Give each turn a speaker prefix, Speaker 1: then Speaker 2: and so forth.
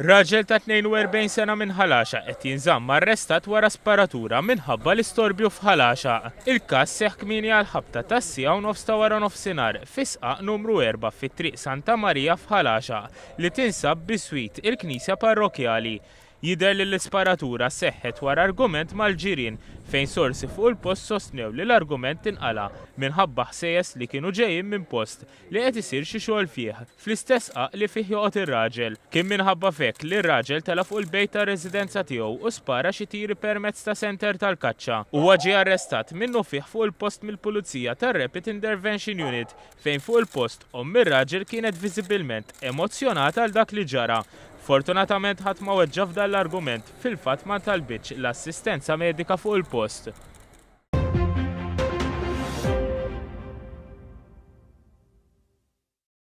Speaker 1: Raġel ta' 42 sena minn Ħal Għaxaq qed jinżamm arrestat wara sparatura minħabba l-istorbju f'Ħal Għaxaq. Il-każ seħħ kmieni għall-ħabta tas-siegħa u nofs ta' waranofsinhar fi sqaq numru erbgħa fi Triq Santa Marija f'Ħal Għaxaq li tinsab biswit il-knisja parrokkjali. Jidher li l-isparatura seħħet wara argument mal-ġirien fejn sorsi fuq il-post sostnew li l-argument inqala' minħabba ħsejjes li kienu ġejjin minn post li qed isir xi xogħol fih, fl-istess sqaq li fih joqgħod ir-raġel. Kien minħabba f'hekk li r-raġel tela' fuq il-bejt tar-residenza tiegħu u spara xi tiri permezz ta' senter tal-kaċċa. Huwa ġie arrestat minnufih fuq il-post mill-Pulizija tar-Rapid Intervention Unit fejn fuq il-post omm ir-raġel kienet viżibilment emozzjonata għal dak li ġara. Fortunatament ħadd ma weġġa' f'dan l-argument, fil-fatt ma ntalbitx l-assistenza medika fuq il-post.